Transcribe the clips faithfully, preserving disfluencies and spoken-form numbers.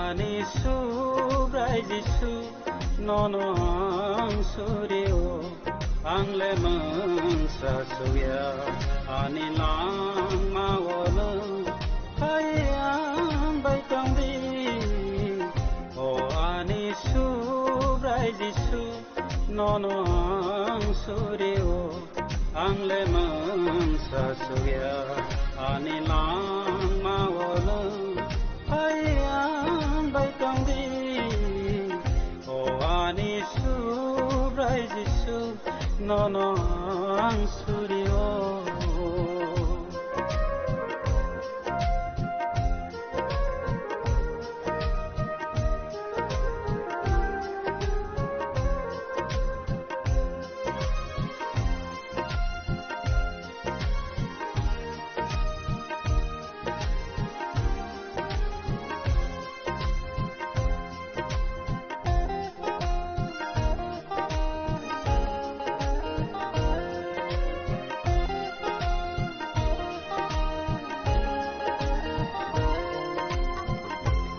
Ani Subrai Jisu, nono ang surio, ang le mungsa suya, ani langmao nwng phai ang bai tong di. O ani Subrai Jisu, nono ang surio, ang le mungsa suya, ani langmao nwng phai ang bai tong di. O ani Subrai Jisu, nono ang surio.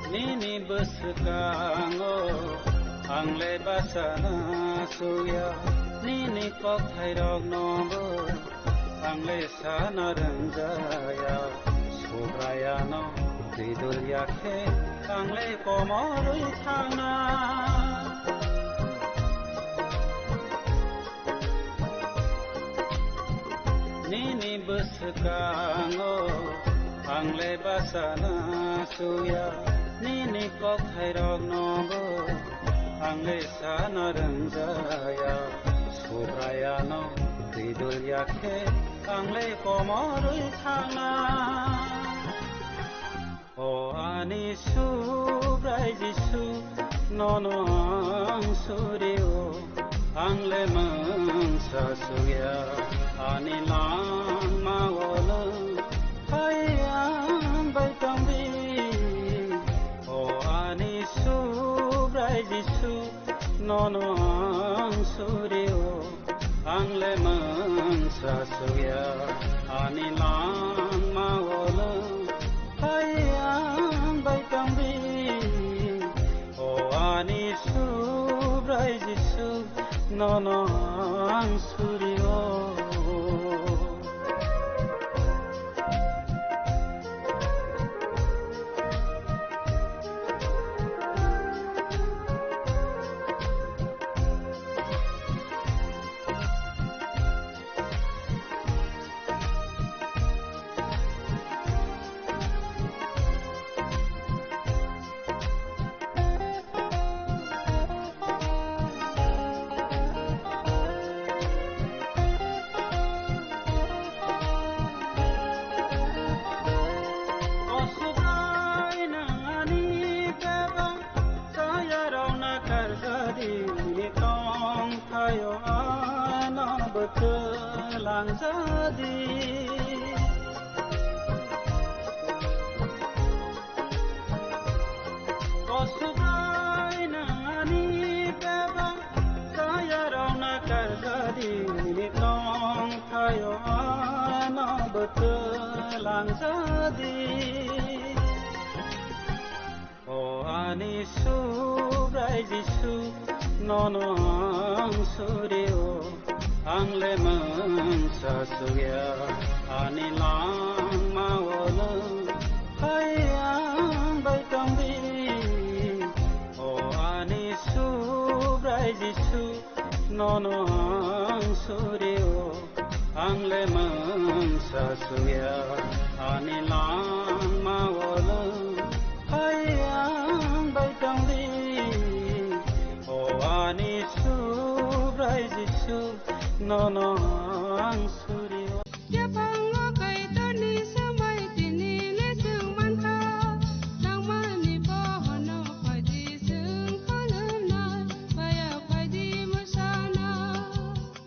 Nini bwswkango ang le bachana suya, nini kokthairokno bo ang le sana rwngjaya. Subraiyano twi dul ya khe ang le komorwi thangna. Nini bwswkango ang le bachana suya, nini kokthairokno bo ang le sana rwngjaya. Subraiyano twi dul ya khe ang le komorwi thangna. O ani Subrai Jisu, nono ang surio, ang le mungsa suya, ani langmao nwng phai ang bai tong di. O ani Subrai Jisu, nono ang surio, ang le mungsa suya, ani langmao nwng phai ang bai tong di. O ani Subrai Jisu, nono ang surio. Kosubrai nang ani bebak, sayarok nakarjadi, tongthaio ano bwtwlangjadi. Kosubrai nang ani bebak, sayarok nakarjadi, tongthaio ano bwtwlangjadi. O ani Subrai Jisu, nono ang surio, ang le mungsa suya, ani langmao nwng phai ang bai tong di. O ani Subrai Jisu, nono ang surio, ang le mungsa suya, ani langmao nwng phai ang bai tong di. O ani Subrai Jisu, nono ang surio. Yaphango Kaitorni swmai tini le chwng mankha, nangmani bohono phaidi chwng khulumnai, paya phaidi mwsana.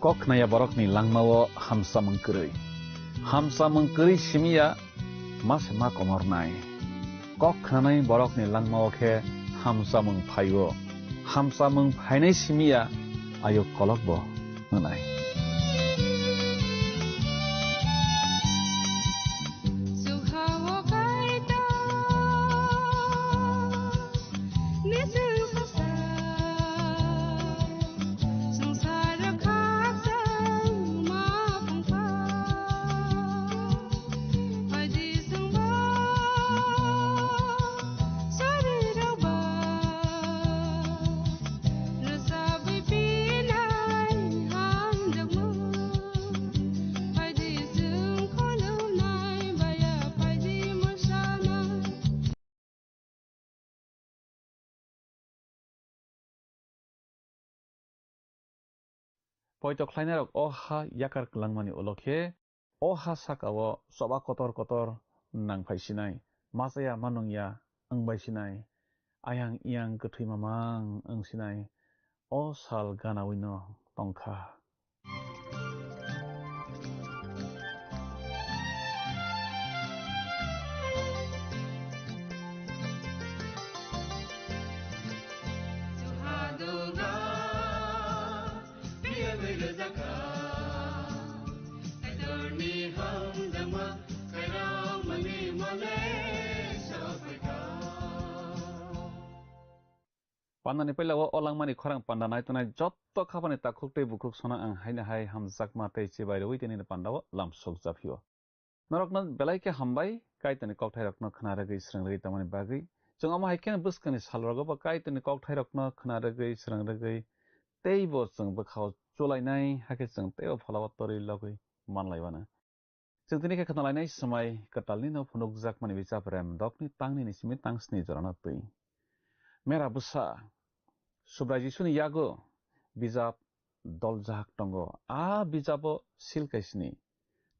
Kok khnaya borokni langmao hamsamung kwrwi. Hamsamung kwrwi simiya ma se ma komornai. Kok khnanai borokni langmao khe hamsamung phaio. Hamsamung phainai simiya ayuk kolokbo hwnai. Sukhao Kaitor. Poito khlainairok o ha yakar kwlangmani ulo khe o ha saka-o choba kotor kotor nang phai sinai, machaya manung ya wng bai sinai, ayang iyang kwthwi mamang wng sinai, o sal ganaui no tong kha. Pandani pailao o langmani khorang panda naitonai jotto khapani takhuk tei bukhuk sona ang haino hai hamjakma tei chibai rwui tini pandao lamsok japhio. Norokno belai khe hambai, Kaitorni kokthairokno khna rwgwi srwng rwgwi tongmani bagwi. Chwng omo hai kheno bwskangni salrogo bo Kaitorni kokthairokno khna rwgwi srwng rwgwi teibo chwng bwkhao chulainai hakhe chwng teibo pholao torwi logwi manlaiwano. Chwng tini khe khna lainai swmai kwtalni no phunukjakmani bichap rem dokni tangni ni simi tang sni jorano twi. Mera bwsa, Subrai Jisuni yago bijap doljak tongo. A bijabo sil kaisni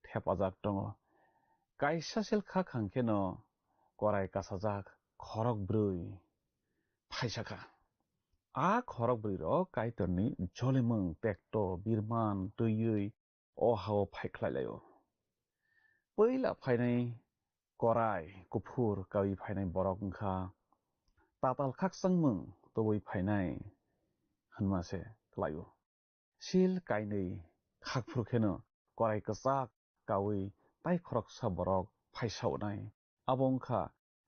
thepajak tongo. Kaisa sil kha khang kheno korai kasajak khorok brwi phaisa kha. A khorok brwi rok Kaitorni jolimung tekto birman twiwi o hao phai khlai laio. Puila phainai korai kuphur kawi phainai borok wngkha tatal khakchangmung tubui phainai hwnma se klaio. Sil kainwi khakphur kheno korai kwchak kawi tai khoroksa borok phaisa onai. Abo wngkha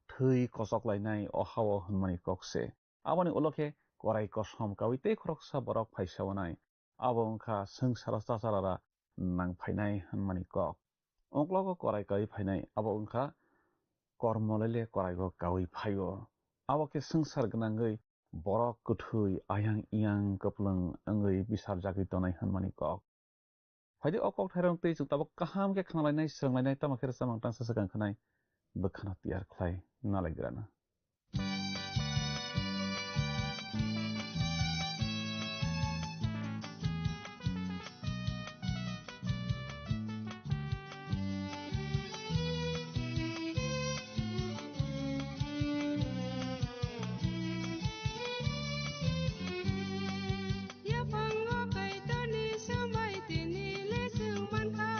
thwi kochok lainai o hao hwnmani kok se. Aboni ulo khe korai kosom kawi tei khoroksa borok phaisa onai. Abo wngkha swngcharo chachalara nang phainai hwnmani kok. Ungklogo korai kawi phainai abo wngkha kormo lele koraigo kawi phaio. Abo khe swngchar gwnangwi borok kwthwi ayang iyang kwplwng wngwi bisarjagwi tonai hwnmani kok. Phaidi o kokthairok twi chwng tabuk kaham khe khnalainai, swrwnglainai, tamo khe rwchapmung tangsa swkang khnai, bwkhano tiyar khlai nalaigrana. Yaphango Kaitorni swmai tini le chwng mankha,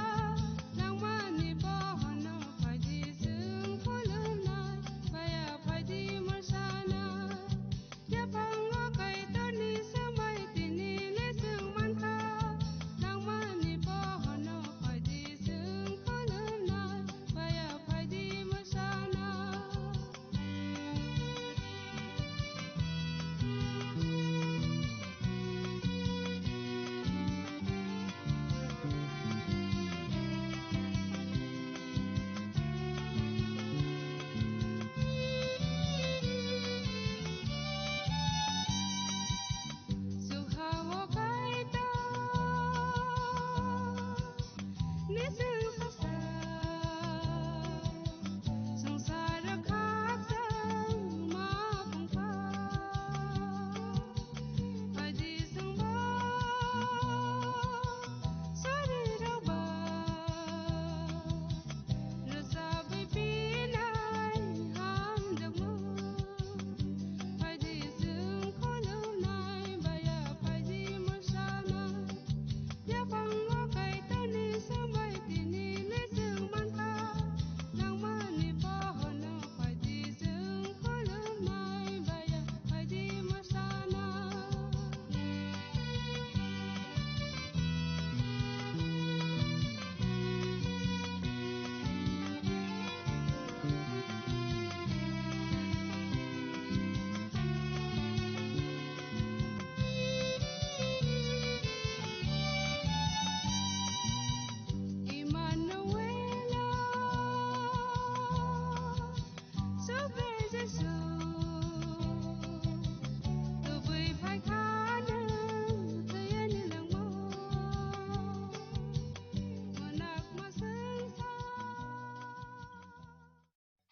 langmani bohono phaidi chwng khulumnai, baya phaidi mwsanai. Yaphango Kaitorni swmai tini le chwng mankha, langmani bohono phaidi chwng khulumnai, baya phaidi mwsanai.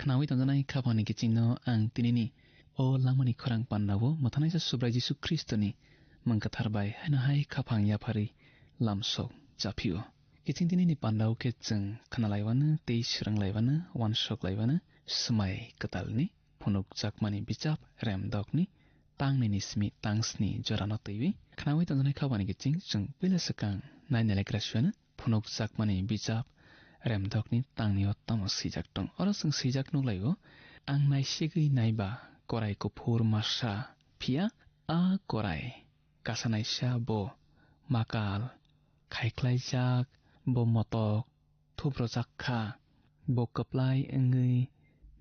Khnaui tongjaknai khaphangni kichingno ang tinini o langmani khorang pandao mwthanaisa Subrai Jisu Khristoni mung kwthar bai haino hai khaphang yapharwi lamsok chaphio. Kiching tini ni pandao khe chwng khna laiwano tei swrwng laiwano, wansok laiwano, swmai kwtalni phunukjakmani bijap remdokni tangni ni simi tang sni jorano twiwi khnawi tongjaknai kha bani kiching chwng puila swkang nai nailagra suiano phunukjakmani bijap remdokni tangni o tamo swijak tong. Oro chwng swijak nuklaio, ang naisigwi naiba korai kuphur masa, phiya a korai kasanaisa bo makal khaikhlaijak, bo motok thubrojak kha, bo kwplai wngwi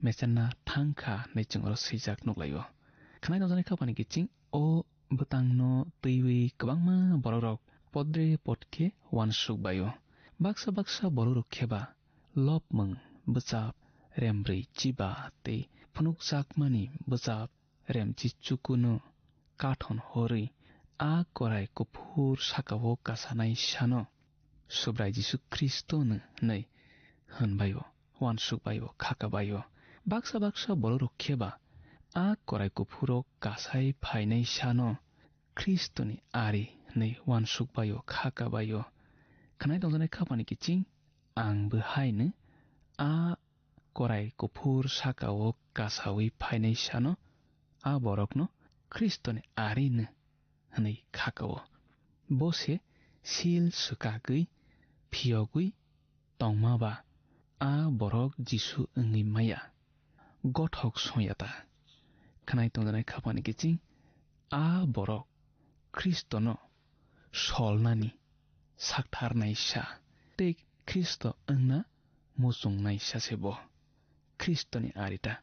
mechenna thang kha hinwi chwng oro swijak nuklaio. Khnai tongjaknai kha bani kiching o bwtangno twiwi kwbangma borokrok podre podkhe uansuk baio. Baksa baksa borokrok kheba lobmung bwchap rembrwi chiba tei phunukjakmani bwchap remchi chukuno kathon horwi a korai kuphur sakao kasanai sano Subrai Jisu Khristono hinwi hwnbaio, uansukbaio, khakabaio. Baksa baksa borokrok kheba a korai kuphuro kasai phainai sano Khristoni ari hinwi uansukbaio, khakabaio. Khnai tongjaknai kha bani kiching ang bo haino a korai kuphur sakao kasawi phainai sano a borokno Khristoni ari no hwnwi khakao. Bo se sil swkagwi phiyogwi tongma ba a borok Jisu wngwi maya. Gothok songya ta? Khnai tongjaknai kha bani kiching a borok Khristono solnani saktharnaisa tei Khristo wngna muchungnaisa se bo. Khristoni ari ta?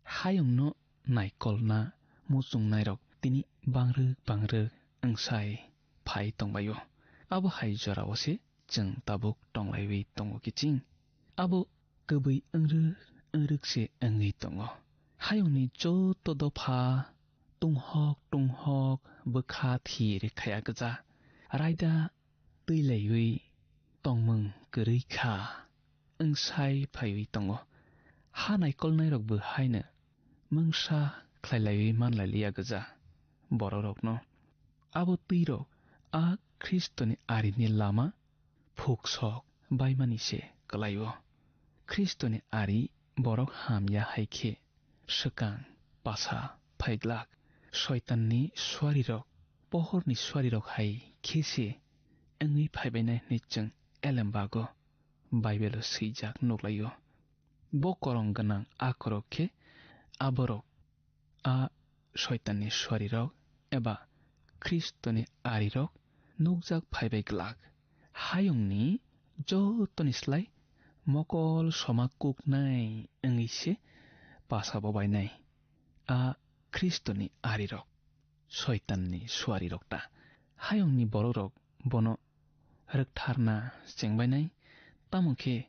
Hayungno naikolna muchungnairok tini bangrwk bangrwk wngsai phai tongbaio. Abo hai jorao se chwng tabuk tonglaiwi tongo kiching. Abo kwbwi wngrwk wngrwk se wngwi tongo. Hayungni joto dopha tunghok tunghok bwkha thir khaya gwja, raida twilaiwi tongmung kwrwi kha, wngsai phaiwi tongo. Ha naikolnairokbo haino mungsa khlailaiwi manlailiya gwja borokrokno. Abo twirok a Khristoni arini lama phuksok baimani se kwlaio. Khristoni ari borok hamya hai khe swkang pasa phaiglak. Soitanni suarirok, pohorni suarirok hai khe se wngwi phaibainai hwnwi chwng elembago Baibelo swijak nuklaio. Bo korong gwnang akorok khe aborok a Soitanni suarirok eba Khristoni arirok nukjak phaibai glak. Hayungni jotoni slai mokol soma kuknai wngwi se pasa bobainai. A Khristoni arirok, Soitanni suarirok ta? Hayungni borokrok bono rwktharna chengbainai, tamo khe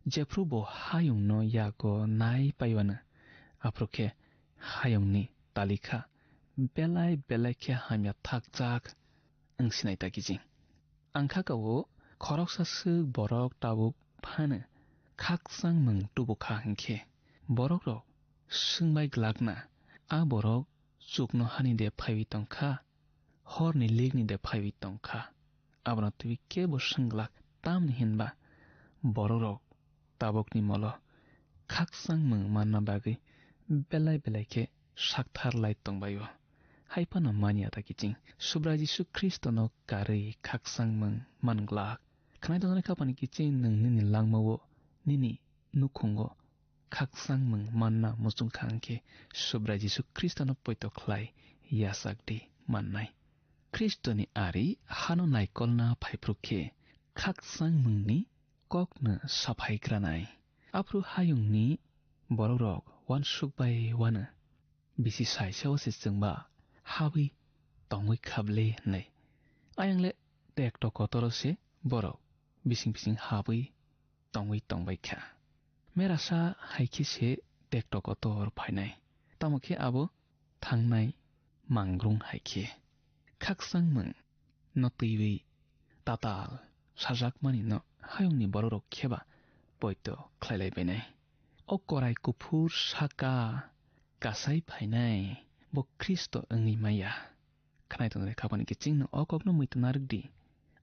jephru bo hayungno yago nai paiwano, aphuru khe hayungni talikha belai belai khe hamya thakjak wngsinai ta kiching. Ang kha kao khoroksa swk borok tabuk phano khakchangmung tubu kha hwn khe, borokrok swngbai glakna, a borok chuknohani de phaiwi tong kha, horni likni de phaiwi tong kha? Abono twiwi kebo swng glak, tamni hinba borokrok tabukni molo khakchangmung manna bagwi belai belai khe sakthar lai tongbaio. Hai phano manya ta kiching, Subrai Jisu Khristono karwi khakchangmung man glak. Khnai tongjaknai kha bani kiching nwng nini langmao, nini nukhungo khakchangmung manna muchung kha hwn khe, Subrai Jisu Khristono poito khlai yachak di mannai. Khristoni ari hano naikolna phaiphru khe, khakchangmungni kokno saphaigranai. Aphuru hayungni borokrok uansuk bai uano, bisi saisao se chwngba habwi tongwi kha ble hwnwi. Ayang le tekto kotoro se borok bising bising habwi tongwi tongbai kha. Merasa hai khe se tekto kotor phainai, tamo khe abo thangnai mangrung hai khe. Khakchangmung no twiwi tatal sajakmani no hayungni borokrok kheba poito khlailai bainai. O korai kuphur saka kasai phainai, bo Khristo wngwi maya. Khnai tongjaknai kha bani kiching no o kokno muitu narwk di.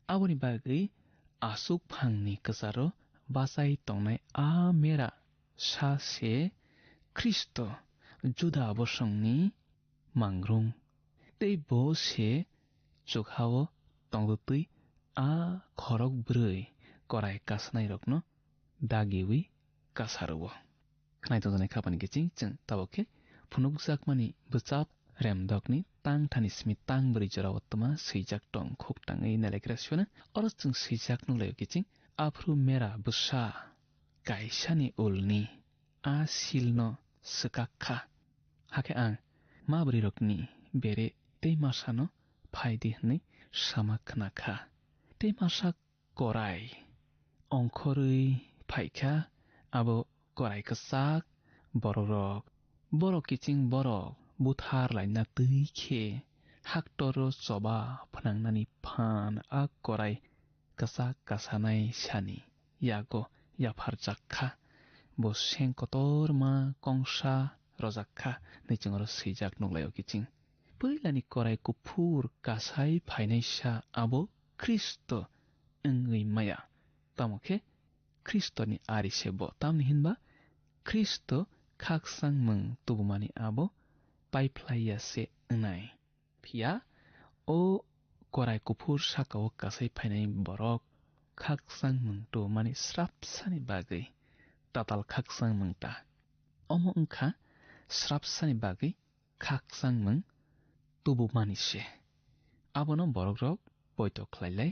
Aboni bagwi aswk phangni kwcharo bachai tongnai a mera sa se Khristo, Juda bosongni mangrung, tei bo se chukhao tongtwtwi a khorok bwrwi korai kasanairokno dagiwi kasaro-o. Khwnai tongjaknai khapani kiching chwng tabuk khe phunukjakmani bwchap remdokni tang thani simi tang bwrwi jorao twma swijak tong khuk tangwi nailaikra sibana. Oro chwng swijak nuklaio kiching, aphuru mera bwsa kaisani ulni a silno swkak kha. Hakhe ang ma bwrwirokni bere tei masano phai di hwnwi sama khna kha. Tei masa korai ongkhorwi phai kha, abo korai kwchak borokrok. Borok kiching borok buthar laina twi khe haktoro choba phnangnani phan a korai kwchak kasanai sani yago yapharjak kha. Bo seng kotorma kongsa rojak kha hwnwi chwng oro swijak nuklaio kiching. Puilani korai kuphur kasai phainaisa abo Khristo wngwi maya. Tamo khe Khristoni ari se bo. Tamni hinba Khristo khakchangmung tubumani abo paiphlaiya se wngnai. Phiya o korai kuphur saka-o kasai phainai borok khakchangmung tubumani srapsani bagwi tatal khakchangmung ta. Omo wngkha srapsani bagwi khakchangmung tubumani se. Abono borokrok poito khlailai,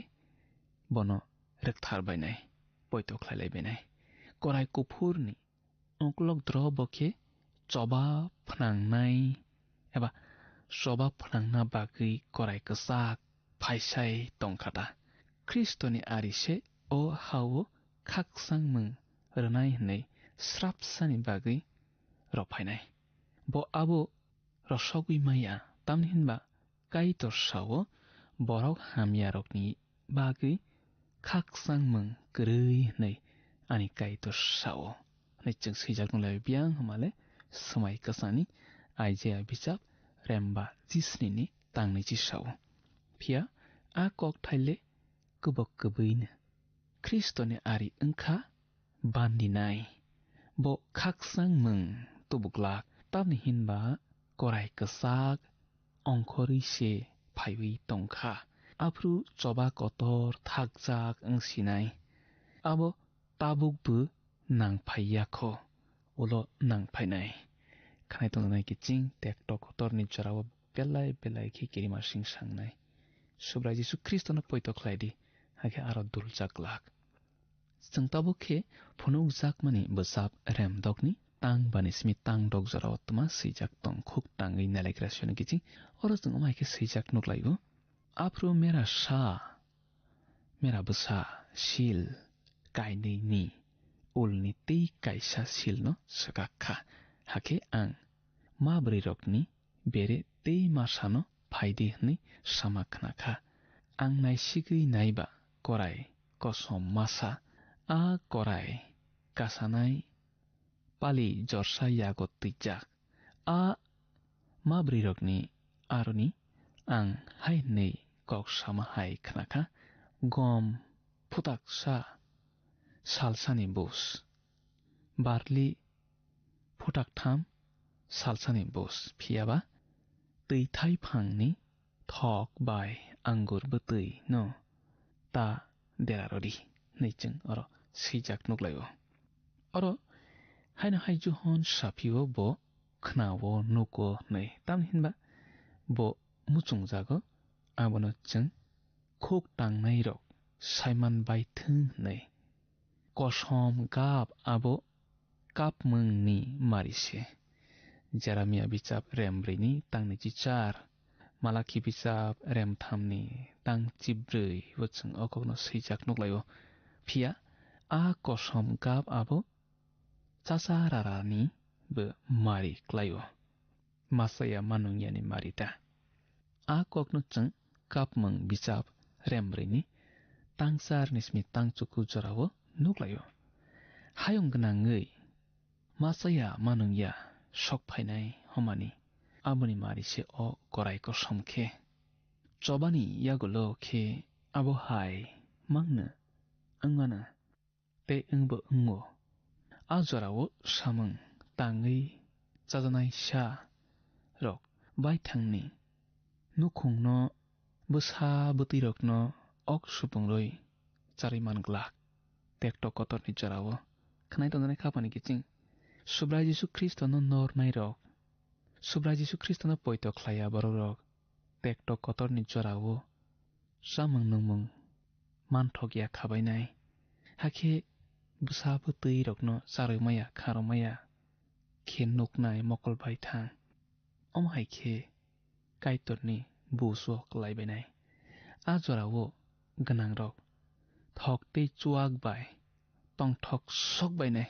bono rwkthar bainai, poito khlailai bainai. Korai kuphurni uklok dro bo khe choba phnangnai eba choba phnangna bagwi korai kwchak phaisai tongkha ta. Khristoni ari se o ha-o khakchangmung rwnai hwnwi srapsani bagwi rw phainai. Bo abo rwsogwi maya, tamni hinba Kaitor sao, borok hamyarokni bagwi khakchangmung kwrwi hwnwi ani Kaitor sao, hwnwi chwng swijak nukla biyang hwnmale swmai kwchani Isaiah bijap remba jisnini tangni chisao. Phiya a kokthai le kubuk kubui no. Khristoni ari wngkha bandinai. Bo khakchangmung tubuglak, tamni hinba korai kwchak ongkhorwi se phaiwi tongkha. Aphuru choba kotor thakjak wngsinai. Abo tabukbo nangphaiya kho, ulo nangphainai. Khanai tongjaknai kiching tektok kotorni jorao belai belai khe kirimasing sangnai. Subrai Jisu Khristono poito khlai di, hakhe aro duljak glak. Chwng tabuk khe phunukjakmani bwsap remdokni tang bani simi tang dok jorao twma swijak tong khuk tangwi nailaikra siyoni kiching. Oro chwng wng hai khe swijak nuklaio. Aphuru mera sa, mera bwsa sil kainwi ni ulni tei kaisa silno swkak kha. Hakhe ang ma bwrwirokni bere tei masano phai di hwnwi sama khna kha. Ang naisigwi naiba korai kosom masa, a korai kasanai pali jorsa yago twijak. A ma bwrwirokni aroni ang hai hwnwi kok sama hai khna kha, gom phutaksa salsani bus, barli phutaktham salsani bus, phiyaba twi thaiphangni thok bai angur bwtwi no ta derarodi hwnwi chwng oro swijak nuklaio. Oro haino hai Johon saphio bo khnao nugo hwnwi, tamni hinba bo muchungjago, abono chwng khuk tangnairok saiman bai thung hwnwi. Kosom gap abo kapmungni mari se. Jeremia bichap rembrwini tangni chichar, Malaki bichap remthamni tang chibrwi bo chwng o kokno swijak nuklaio. Phiya a kosom gap abo chacha rarani bo mari klaio. Masaya manungyani mari ta. A kokno chwng kapmung bichap rembrwini tangchar nismi tangchuku jorao nuklaio. Hayung gwnangwi masaya manungya sok phainai homani aboni mari se o korai kosom khe. Chobani yagulo khe Abo hai mangno wngmano tei wngbo wngo. A jorao samung tangwi chajaknaisa rok baithangni nukhungno bwsa bwtwirokno ok supungrwi charwi man glak. Tekto kotorni jorao khwnai tongnai khapani kiching Subrai Jisu Khristono nornairok, Subrai Jisu Khristono poito khlaiya bororok tekto kotorni jorao chamung nungmung manthok ya khabainai, hakhe bwsa bwtwi rokno charwi maya kharwi maya khe nuknai mokol bai thang. Omo hai khe Kaitorni buj o kwlai bainai. A jorao gwnangrok thok tei chuak bai tongthok sok bainai.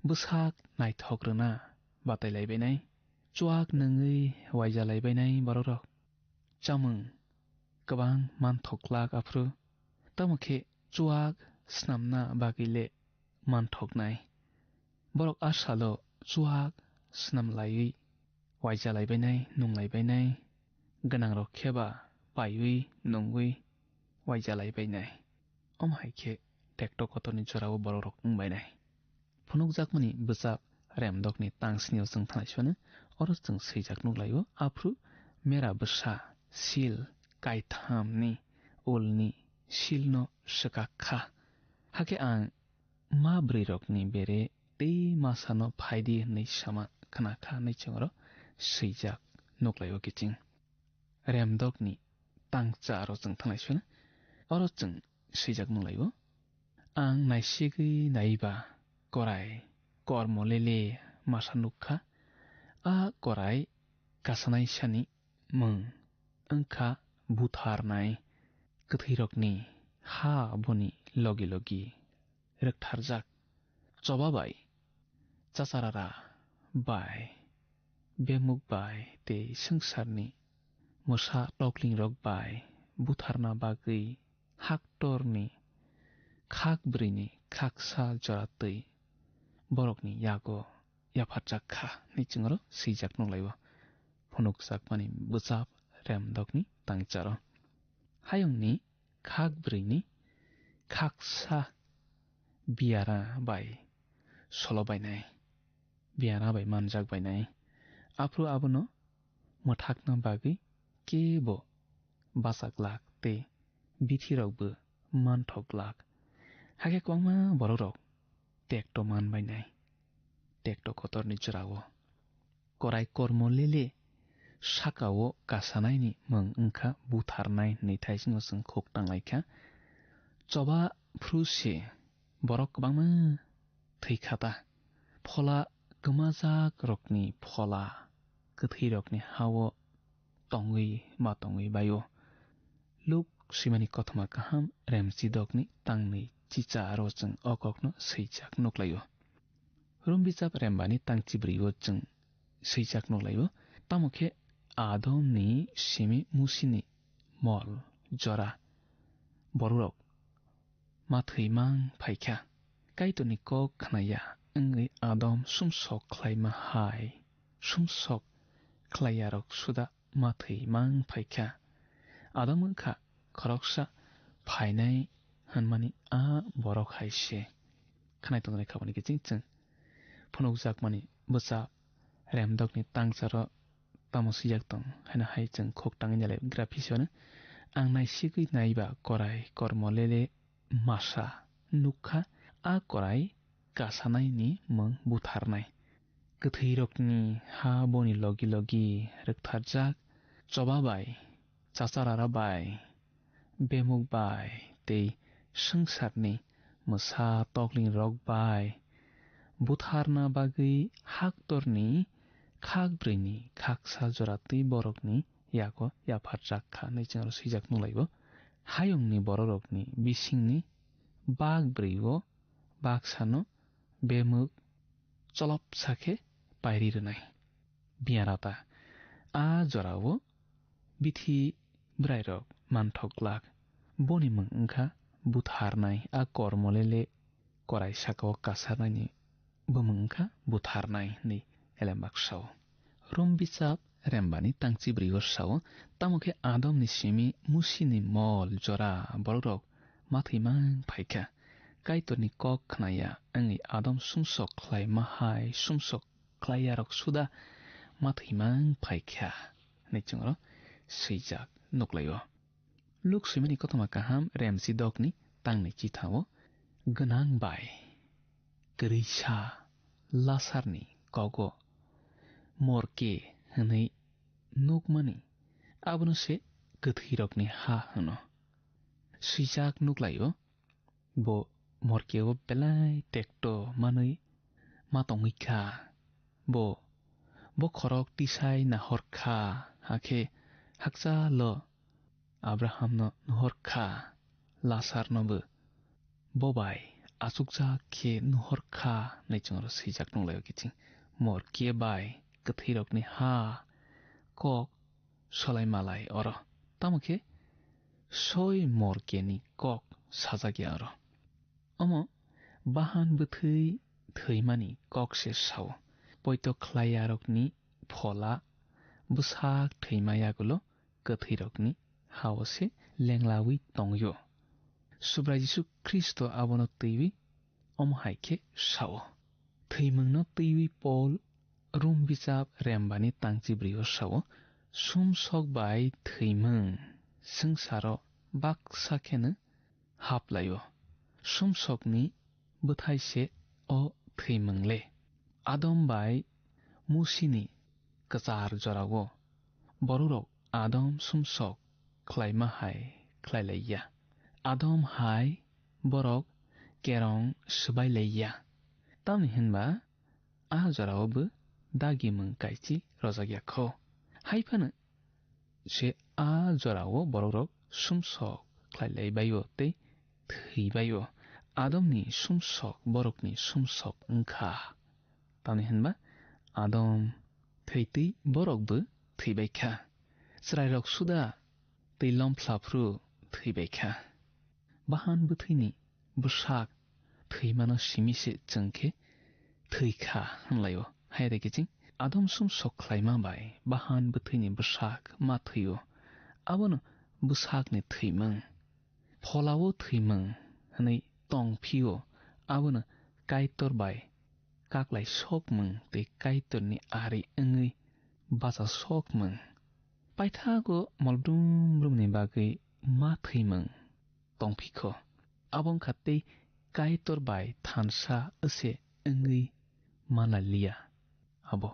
Bwsak naithok rwna batai lai bainai. Chuak nungwi waija lai bainai bororok. Chamung kwbang manthok glak aphuru, tamo khe chuak snamna bagwi le manthoknai. Borok a salo chuak snam laiwi waija lai bainai, nung lai bainai, gwnangrok khe ba paiwi nungwi waija lai bainai. Omo hai khe tekto kotorni jorao bororok wng bainai. Phunukjakmani bwchap Remdokni tang snio chwng thanai sano, oro chwng swijak nuk lai-o, aphuru mera bwsa sil kaithamni ulni silno swkak kha. Hakhe ang ma bwrwirokni bere tei masano phai di hwnwi sama khna kha hwnwi chwng oro swijak nuk lai-o kiching. Remdokni tangcha aro chwng thanglai sino. Oro chwng swijak nung lai-o, "Ang naisigwi naiba korai kormo lele masa nuk kha. A korai kasanaisani mung wng kha butharnai. Kwthwirokni ha boni logi logi rwktharjak. Choba bai, chacharara bai, bemuk bai tei swngcharni mwsa toklingrok bai butharna bagwi haktorni khak bwrwini khaksa jora twi borokni yago yapharjak kha," hwnwi chwng oro swijak nuk lai-o phunukjakmani bwchap Remdokni tangcharo. Hayungni khak bwrwini khaksa biyara bai solo bainai, biyara bai manjak bainai. Aphuru abono mwthakna bagwi kebo bacha glak tei bithirokbo manthok glak. Hakhe kwbangma borokrok tekto man bainai, tekto kotorni jorao. Korai kormo lele sakao kasanaini mung wngkha butharnai hwnwi thaisingo chwng khuk tanglaikha. Choba phru se borok kwbangma thwi kha ta. Phola kwmajak rokni phola kwthwi rokni hao tongwi ma tongwi baio. Luk swimani kothoma kaham Remsidokni tangni chicha aro chwng o kokno swijak nuklaio. Rom bijap rembani tang chibrio chwng swijak nuklaio. Tamo khe Adomni simi Musini mol jora bororok ma thwi mang phaikha. Kaitorni kok khnaya wngwi Adam sumsok khlaima hai sumsok khlaiyarok suda ma thwi mang phaikha. Adam wngkha khoroksa phainai hwnmani a borok hai se. Khnai tongnai khabani kiching chwng phunukjakmani bwcha Remdokni tangcharo tamo swijak tong haino hai chwng khuk tangwi nalai graphisono. Ang naisigwi naiba korai kormo lele masa nukha, a korai kasanaini mung butharnai. Kwthwirokni ha boni logi logi rwktharjak, choba bai, chacharara bai, bemuk bai tei swngcharni mwsa toklingrok bai butharna bagwi haktorni khak brwini khaksa jora twi borokni yago yapharjak kha hwnwi chwng aro swijak nukhlaio. Hayungni bororokni bisingni bak brwi-o baksano bemuk cholopsa khe pairi rwnai. Biyarata a jorao bithi bwrairok manthok glak. Boni mung wngkha butharnai, a kormo lele korai sakao kasarnaini bumung wngkha butharnai hwnwi elembak sao. Rom bichap rembani tangchibrwi o sao, tamo khe Adomni simi Musini mol jora bororok ma thwimang phaikha. Kaitorni kok khnaya wngwi Adam sumsok khlaima hai sumsok khlaiyarok suda ma thwimang phaikha, hwnwi chwngno swijak nuklaio. Luk swimani kothoma kaham remsi dokni tangni chithao gwnang bai kwrwisa Lasarni kogo morke hwnwi nukmani abono se kwthwirokni ha hwno. Swijak nuklaio, bo morkeo belai tekto manwi ma tongwi kha. Bo, bo khorok tisai nahor kha, hakhe hakchalo Abrahamno nuhor kha, Lasarnobo bo bai achukjak khe nuhor kha, hwnwi chwngno swijak nunglaio kiching. Morke bai kwthwirokni ha kok solai malai oro. Tamo khe soi morkeni kok sajak ya oro. Omo bahan bwthwi thwimani kok se sao. Poito khlaiyarokni phola bwsak thwima yagulo kwthwirokni hao se lenglawi tongyo. Subrai Jisu Khristo abono twiwi omo hai khe sao. Thwimungno twiwi Pol Rom bichap rembani tangchibrwi o sao, sumsok bai thwimung swngcharo baksa kheno haplaio. Sumsokni bwthai se o thwimung le. Adam bai Musini kwchar jorao bororok Adam sumsok khlaima hai khlai lai ya. Adam hai borok kerong swbai lai ya. Tamni hinba a jorao bo dagimung kaichi rojak ya kho. Hai phano se a jorao borokrok sumsok khlai lai bai o tei thwi bai o. Adamni sumsok borokni sumsok wng kha. Tamni hinba Adam thwi twi borok bo thwi bai kha. Chwrairok suda twi lom phla phru thwi bai kha. Bahan bwthwini bwsak thwimano simi se chwng khe thwi kha hwnlai o. Hai de kiching Adam sumsok khlaima bai bahan bwthwini bwsak ma thwi o. Abono bwsakni thwimung, pholao thwimung hwnwi tong phi o. Abono Kaitor bai kaklai sokmung tei Kaitorni ari wngwi bacha sokmung. Paithago mol brum brumni bagwi ma thwimung tong phi kho. Abo wng kha tei Kaitor bai thansa wse wngwi ma lai liya. Abo,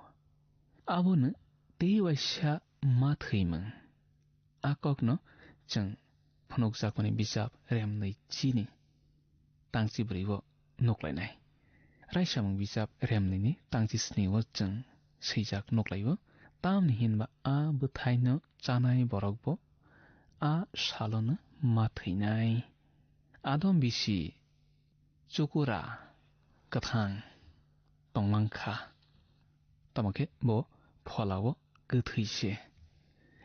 abono tei waisa ma thwimung. A kokno chwng phunukjakmani bijap remnwi chini tangchi bwrwi o nuklainai. Raisamung bijap remnwini tangchi sni o chwng swijak nuklaio, tamni hinba a bwthaino chanai borokbo a salono ma thwinai. Adom bisi chukura kwthang tongmang kha, tamo khe bo pholao kwthwi se.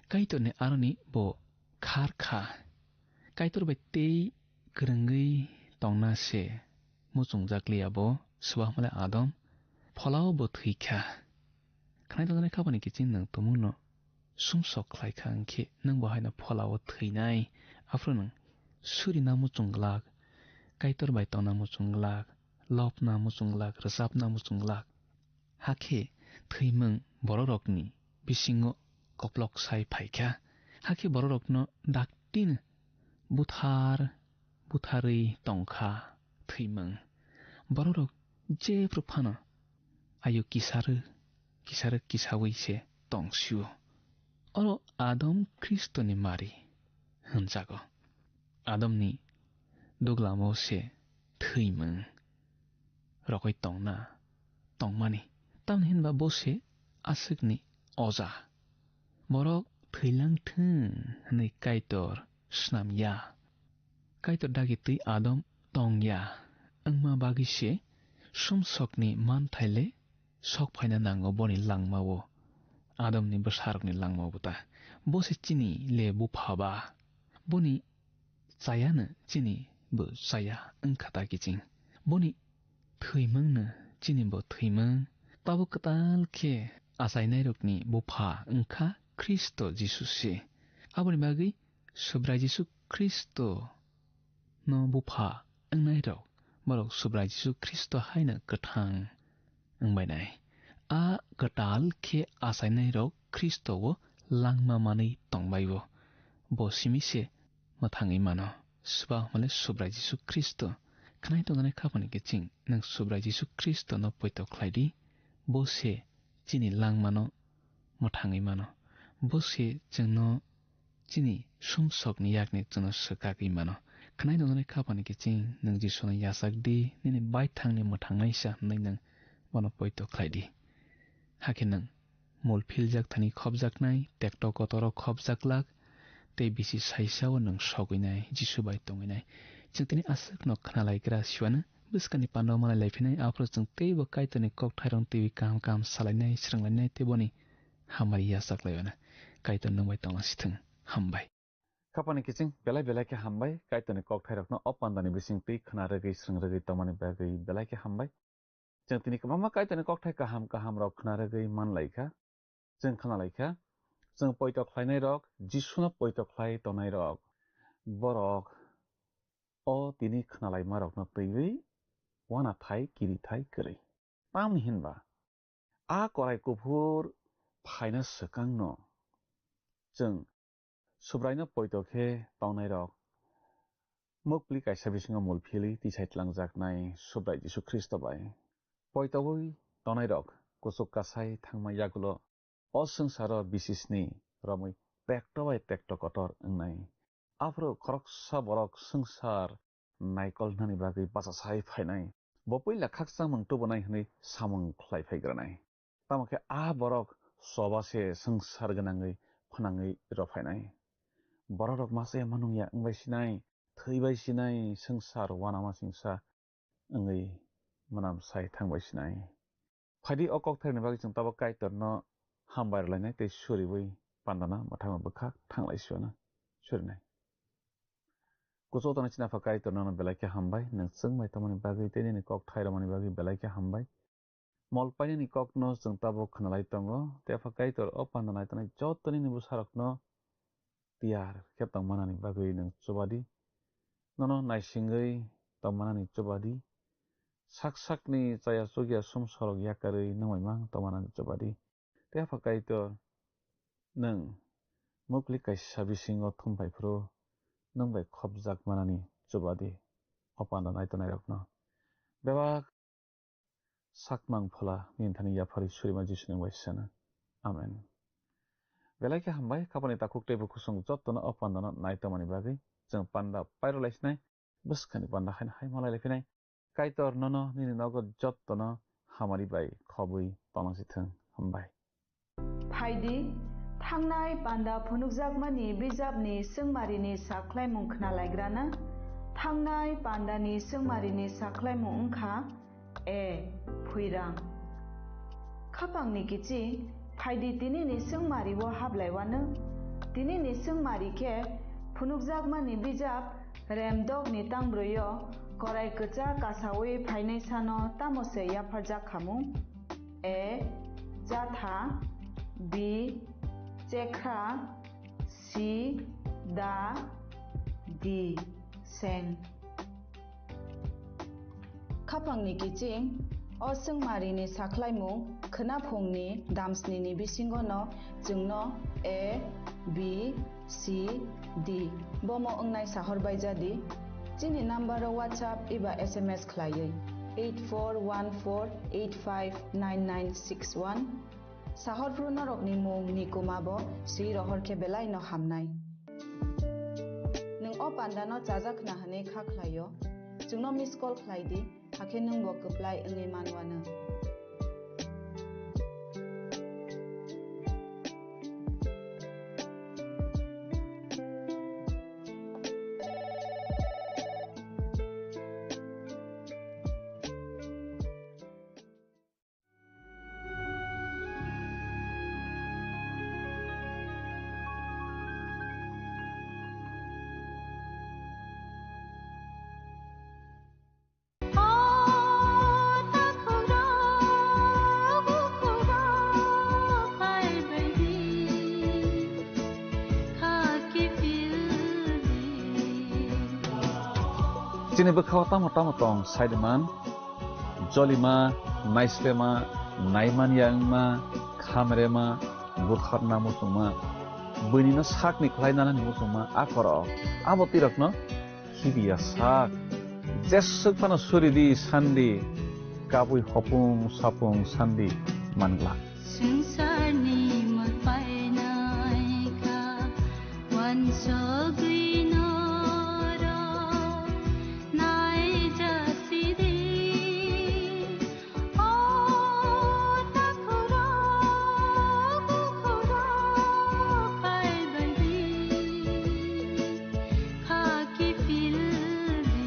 Kaitorni aroni bo khar kha. Kaitor bai tei kwrwngwi tongna se muchungjak liya bo, swbakmale Adam pholao bo thwi kha. Khnai tongjaknai khapani kiching nwng tumungno sumsok khlai kha, hwnkhe nwng bo haino pholao thwinai. Aphuru nwng surina muchung glak, Kaitor bai tongna muchung glak, lobna muchung glak, rwchapna muchung glak. Hakhe thwimung bororokni bisingo koplok sai phai kha. Hakhe bororokno daktin buthar butharwi tong kha thwimung. Bororok jephru phano ayu kisarwi, kisarwi kisaui se tong sio. Oro Adam Khristoni mari hwnjago. Adamni duglamo se thwimung rogwi tongna tongmani. Tamni hinba bo se aswkni oja. Borok thwilang thung hwnwi Kaitor snam ya. Kaitor dagi twi Adam tong ya wngma bagwi se sumsokni manthai le sok phaina nango boni langmao, Adamni bwsarokni langmao ta. Bo se chini le bupha ba. Boni chayano chini bo chaya wngkha ta kiching. Boni thwimungno chini bo thwimung. Tabuk kwtal khe achainairokni bupha wngkha Khristo Jisu se. Aboni bagwi Subrai Jisu Khristo no bupha wngnairok, borok Subrai Jisu Khristo haino kwthang wngbainai. A kwtal khe achainairok Khristo-o langma manwi tongbai-o. Bo simi se mwthangwi mano. Swbak hwnmale Subrai Jisu Khristo. Khwnai tongjaknai khapani kiching, nwng Subrai Jisu Khristono poito khlai di. Bo se chini langmano mwthangwi mano. Bo se chwngno chini sumsokni yakni chwngno swkagwi mano. Khwnai tongjaknai khapani kiching, nwng Jisuno yachak di, nini baithangni mwthangnaisa hwnwi nwng bono poito khlai di. Hakhe nwng mul philjak thani khopjaknai, tekto kotoro khopjaklak, tei bisi saisao nwng sogwinai, Jisu bai tongwinai. Chwng tini aswkno khwnalaigra siwano bwskangni pandao malai laiphinai, aphuru chwng teibo Kaitorni kokthairokno twiwi kaham kaham salainai, swrwnglainai, tei boni hamari yachak laiwano. Kaitor nwng bai tonglasithwng. Hambai. Khapani kiching belai belai khe hambai, Kaitorni kokthairokno o pandani bising twi khna rwgwi swrwng rwgwi tongmani bagwi belai khe hambai. Chwng tini kwbangma Kaitorni kokthai kaham kaham rok khna rwgwi man lai kha. Chwng khna lai kha, chwng poito khlainai rok, Jisuno poito khlai tongnai rok, borok o tini khna laima rokno twiwi uanathai kirithai kwrwi. Tamni hinba a korai kuphur phaina swkangno chwng Subraino poito khe tongnairok mukpli kaisa bisingo mul philwi tisai tlangjaknai Subrai Jisu Khristo bai. Poitoui tongnairok kuchuk kasai thangma yagulo o swngcharo bisisni romwi tekto bai tekto kotor wngnai. Aphuru khoroksa borok swngchar naikol hwnani bagwi bachasai phainai. Bo puila khakchangmung tubunai hwnwi samung khlai phaigranai. Tamo khe a borok choba se swngchar gwnangwi phnangwi rw phainai. Bororok masa ya manung ya wngbai sinai, thwibai sinai, swngchar uanama singsa wngwi mwnam sai thangbai sinai. Phaidi o kokthairokni bagwi chwng tabuk Kaitorno hambai rwlainai tei suriui pandana mwthangma bwkhak thanglai siwano surinai. Kuchuk tongnai chini Apha Kaitor, nono belai khe hambai, nwng chwng bai tongmani bagwi tei nini kokthairokni bagwi belai khe hambai. Mol painani kokno chwng tabuk khwnalai tongo, tei Apha Kaitor o panda naitongnai joto nini bwsarokno tiyar khe tongmanani bagwi nwng chubadi. Nono naisingwi tongmanani chubadi. Sak sakni chaya chukya sumsorok yakarwi nwng bai mang tongmanani chubadi. Tei Apha Kaitor, nwng mukli kaisa bisingo thum phai phuru nwng bai khopjak manani chubadi. O panda naitonnairokno bebak sakmang phola nini thani yapharwi surima Jisu nwng bai seno. Amen. Belai khe hambai, khapani takhuk tei bukhusong jotono o pandano nai tongmani bagwi. Chwng panda pairw lai sinai, bwskangni panda haino hai malai lai phinai. Kaitor nono nini nogo jotono hamari bai khobwi tongnangsithwng. Hambai. Phaidi, thangnai panda phunukjakmani bijapni swngmarini sakhlaimung khna laigrana. Thangnai pandani swngmarini sakhlaimung wngkha A. Phuirang. Khapangni kiching, phaidi tinini swngmario hablaiwano. Tinini swngmari khe phunukjakmani bijap Remdokni tangbrwi-o korai kwchak kasaui phainai sano tamo se yapharjak khamu? A. Chatha. B. Chekra. C. Da. D. Seng. Khapangni kiching, o swngmarini sakhlaimung khwnaphungni damsnini bisingono chwngno A, B, C, D bomo wngnai sahor baijadi. Chini number-o WhatsApp eba S M S khlaiwi eight four one four eight five nine nine six one. Sahorphru norokni mung ni kuma bo swi rohor khe belai no hamnai. Nwng o panda no chajak khna hwnwi kha khlai-o, chwngno miss call khlai di, hakhe nwng bo kwplai wngwi man uanw. Chini bwkhao tamo tamo tong saidiman, jolima, naislema, naimanya wngma, khamrema, butharna muchungma, buinino sakni khlainani muchungma a korok. Abo twirakno khibiya sak. Jeswk phano suridi sandi, kabui hopung sapung sandi mangla. Swngcharni mwtai naikha, wansugwi norok naijasidi. O takhurok, bukhurok phaibaidi, khaki phildi.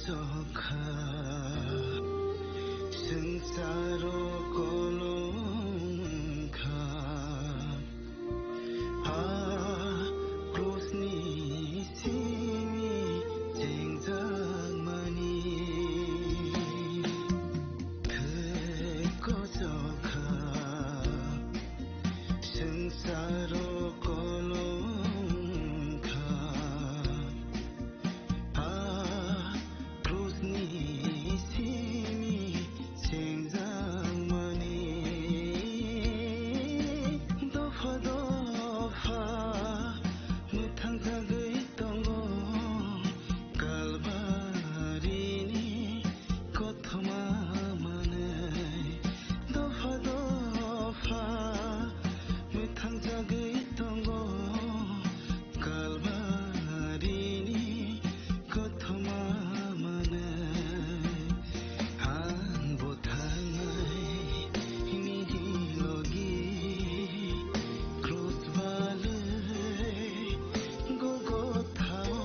Sokha, swngcharo kolom kha, a krusni simi chengjakmani thwi kochokha, swngcharo kolom kha. A krusni simi chengjakmani dopha dopha mwthangjagwi tongo Kalvarini kothoma manwi. Dopha dopha mwthangjagwi tongo Kalvarini kothoma manwi. Ang bo thangnai nini logi krus balwi Golgothao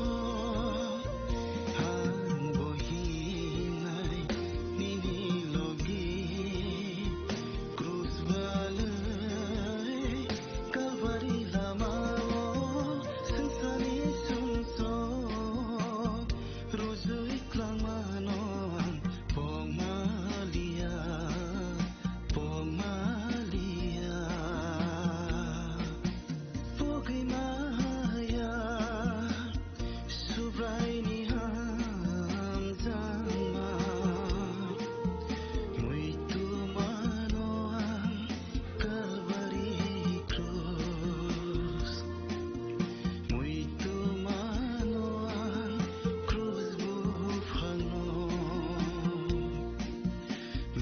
ang bo hingnai nini logi krus balwi Kalvari lamao swngcharni sumsok rujui klangmano ang pokmaliya, pokmaliya, pogwimaya. Subraini hamjakma, muitu mano ang Kalvari krus, muitu mano ang krus buphangno,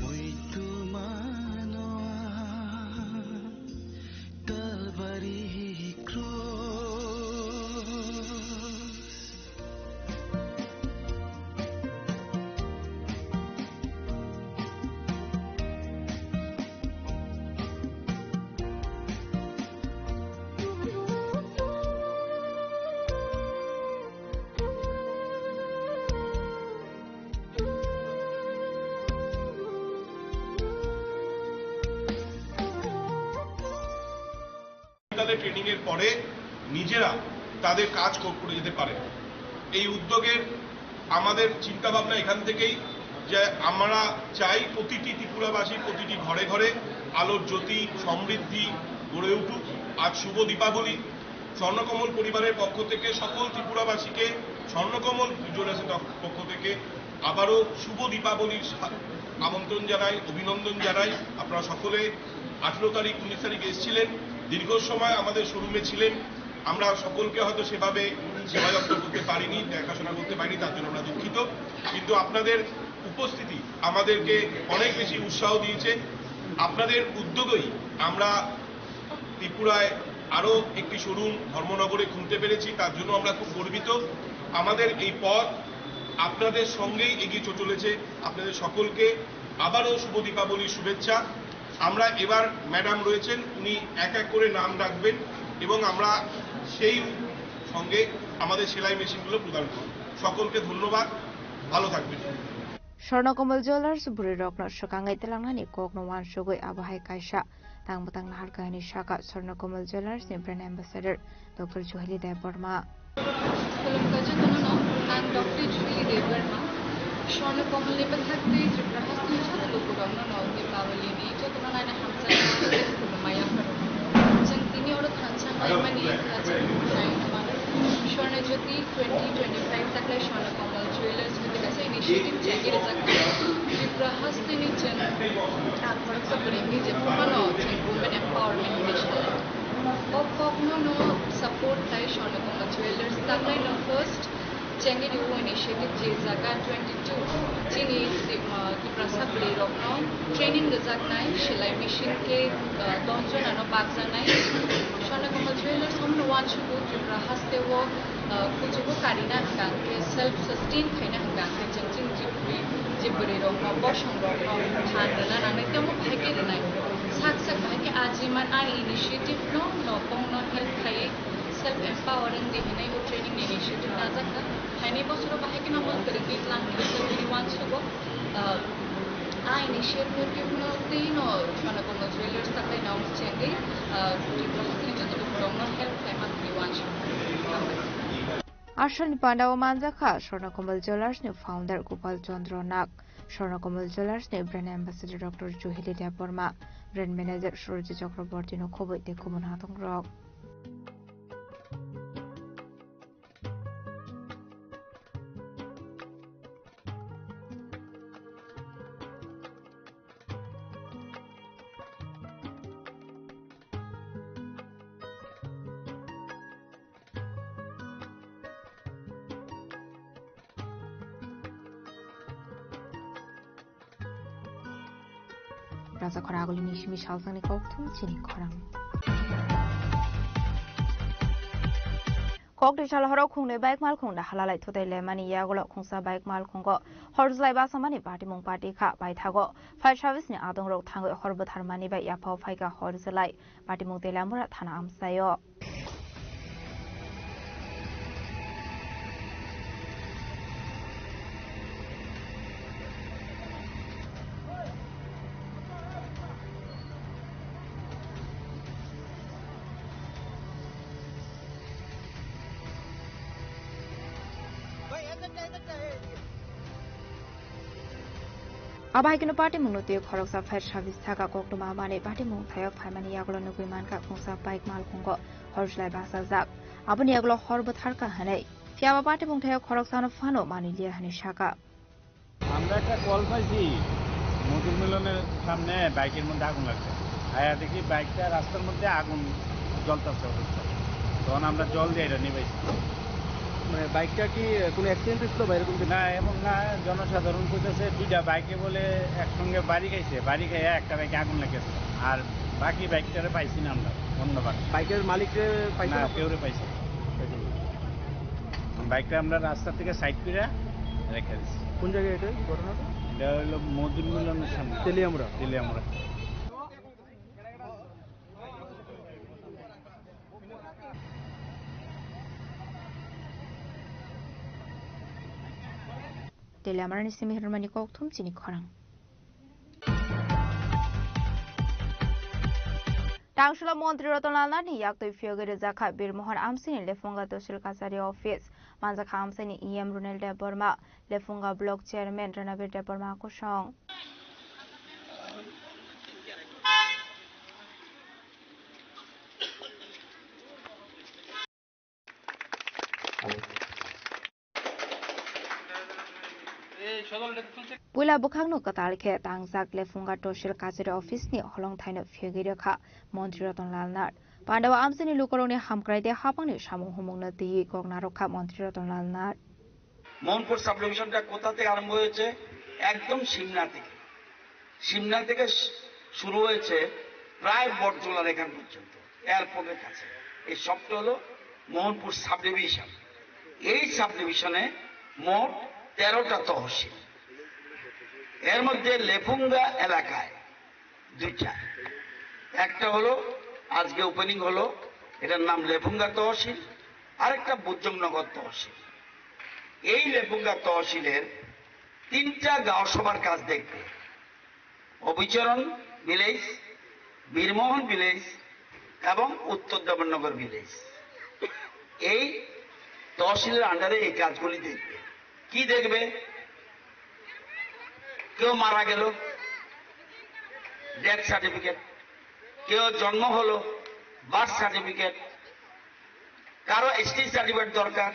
muitu mano ang Kalvari krus. তাদের ট্রেনিং এর পরে নিজেরা তাদের কাজ কর-, করে যেতে পারে। এই উদ্যোগের আমাদের চিন্তাভাবনা এখান থেকেই যে আমরা চাই প্রতিটি ত্রিপুরাবাসী, প্রতিটি ঘরে ঘরে আলোর জ্যোতি, সমৃদ্ধি গড়ে উঠুক। আজ শুভ দীপাবলি। স্বর্ণকমল পরিবারের পক্ষ থেকে সকল ত্রিপুরাবাসীকে, স্বর্ণকমল জুয়েলার্সের পক্ষ থেকে আবারও শুভ দীপাবলির সা-, আমন্ত্রণ জানাই, অভিনন্দন জানাই। আপনারা সকলে আঠারো তারিখ, উনিশ তারিখ এসেছিলেন, দীর্ঘ সময় আমাদের শোরুমে ছিলেন, আমরা সকলকে হয়তো সেভাবে সেবা যত্ন করতে পারিনি, দেখাশোনা করতে পারিনি, তার জন্য আমরা দুঃখিত। কিন্তু আপনাদের উপস্থিতি আমাদেরকে অনেক বেশি উৎসাহ দিয়েছে। আপনাদের উদ্যোগেই আমরা ত্রিপুরায় আরও একটি শোরুম ধর্মনগরে খুলতে পেরেছি, তার জন্য আমরা খুব গর্বিত। আমাদের এই পথ আপনাদের সঙ্গেই এগিয়ে চ-, চলেছে। আপনাদের সকলকে আবারও শুভ দীপাবলির শুভেচ্ছা। আমরা এবার ম্যাডাম রয়েছেন, উনি এক এক করে নাম ডাকবেন এবং আমরা সেই সঙ্গে আমাদের সেলাই মেশিনগুলো প্রদান করব। সকলকে ধন্যবাদ, ভালো থাকবেন। Swarna Kamal Jewellers bwrwi rokno swkangwi twlangnani kokno uansugwi abo hai kaisa tang bwtang naharkha hwnwi sakha Swarna Kamal Jewellers ni brand ambassador Doctor Juhali Debbarma. Khulumkha jotono no, ang Doctor Juhali Debbarma. Swarna Kamal ni bwkhak tei Tripura hasteni joto lukurokno no Deepavali ni jotono naina hamjakma tei khulumma yapharo. Chwng tini oro thansa naimani kachang nai Swarna Jyoti twenty twenty-five taklai Swarna Kamal Jewellers hwnwi kaisa initiative chengwi rijak kha. Tripura hasteni chwng ang khoroksa bwrwi hwnwi je phano chwng women empowerment hwnwi salai. O kokno no support khai Swarna Kamal Jewellers taklai no first chengwi rio initiative je jaga twenty-two chini, ah, Tiprasa bwrwi rokno training rwjaknai, selai machine khe, ah, don jona no bakjaknai. Swarna Kamal Jewellers omono uansukgo Tripura haste o, ah, kuchugo karina hwnkha hwnkhe self sustain khaina hwnkha hwnkhe chwng chini je bwrwi, je bwrwi rokno, bosong rokno phan rwna nangnai tei omo bahai khe rwnai. Sak sak bahai khe ajiman ani initiative no nokong no help khaiwi Self empowering de hinai bo training ni initiative lajakha. Haini bosoro bahai kheno mung kwrwngwi tlang khe self ni uansukgo. Ah, a initiative no twino Swarna Komal Jewellers taklai nong chengwi, ah, Tripura hakni joto borokno help khlaima hinwi uansukgo. Aswkni pandao manjakha Swarna Komal Jewellers ni founder Gopal Chandra Nag, Swarna Komal Jewellers ni brand ambassador Doctor Juhili Debbarma, brand manager Surajit Chakraborty no khobwi tei kubun hathongrok. Raja khorang agulini simi salsangni kokthum chini khorang. Kokti sal horo khungnwi bike malkhung da halalai thutai lemani yagulo khungsa bike malkhungo hor jwlai basamani patimung pati kha paithago fire service ni adongrok thangwi hor bwtharmani bai yaphao phaikha hor jwlai patimung Teliamura thana amchaio. Abo hai kheno patimungno twiwi khoroksa fire service saka koktwma manwi patimung thaio phaimani yagulo nugwi mankha khungsa bike malkhungo hor jwlai bachajak. Aboni yagulo hor bwtharkha hwnwi. Phiyaba patimung thaio khoroksano phano manwi liya hwnwi saka. আমরা একটা কল পাইছি, মধুর মিলনের সামনে বাইকের মধ্যে আগুন লাগছে। আয়া দেখি বাইকটা রাস্তার মধ্যে আগুন জ্বলতেছে অবস্থা। তখন আমরা জল দিয়ে এটা নিবাইছি। মানে বাইকটা কি কোনো অ্যাক্সিডেন্ট হয়েছিল বা এরকম কিছু? না, এমন না। জনসাধারণ কইতেছে দুইটা বাইকে বলে একসঙ্গে বাড়ি খাইছে, বাড়ি খাইয়া একটা বাইকে আগুন লেগেছে। আর বাকি বাইকটারে পাইছি না আমরা, অন্য বাইক। বাইকের মালিকরে পাইছেন না, আপনারা? কেউরে পাইছি না। বাইকটা আমরা রাস্তা থেকে সাইড করে রেখে দিছি। কোন জায়গায় এটা, এই ঘটনাটা? এটা হলো মধুর মিলনের সামনে। তেলিয়ামুড়া? Teliamura. Teliamurani simi hwnmani kokthum chini khorang. Tangshilo Montri Ratan Lal Nath ni yaktwi phiyogwi rwjakha Bir Mohan Amsini Lefunga Tosil Kachari Office. Manjakha Amsini E M Runel Debbarma, Lefunga Block Chairman Ranabir Debbarma kosong. Puila bwkhakno kwtal khe tangjak Lefunga Tosil Kachari Office ni holongthaino phiyogwi rwkha Montri Ratan Lal Nath. Pandao amchaini lukurokni hamkrai tei hapangni samung humungno twiwi kok narwkha Montri Ratan Lal Nath. Mohanpur sub ডিভিশনটা কোথা থেকে আরম্ভ হয়েছে? একদম সিমনা থেকে। সিমনা থেকে শু-, শুরু হয়েছে প্রায় বটজোলার এখান পর্যন্ত, এয়ারপোর্টের কাছে। এই সবটা হলো মোহনপুর সাব ডিভিশন। এই সাব ডিভিশনে মোট তেরোটা তহসিল। এর মধ্যে লেফুঙ্গা এলাকায় দুইটা, একটা হলো আজকে ওপেনিং হলো, এটার নাম লেফুঙ্গা তহসিল, আরেকটা বুদ্ধমনগর তহসিল। এই লেফুঙ্গা তহসিলের তিনটা গাঁও সভার কাজ দেখবে, অবিচরণ ভিলেজ, বীরমোহন ভিলেজ এবং উত্তর দেবনগর ভিলেজ। এই তহসিলের আন্ডারে এই কাজগুলি দেখবে। কি দেখবে? কেউ মারা গেল, ডেথ সার্টিফিকেট, কেউ জন্ম হলো, বার্থ সার্টিফিকেট, কারো এসটি সার্টিফিকেট দরকার,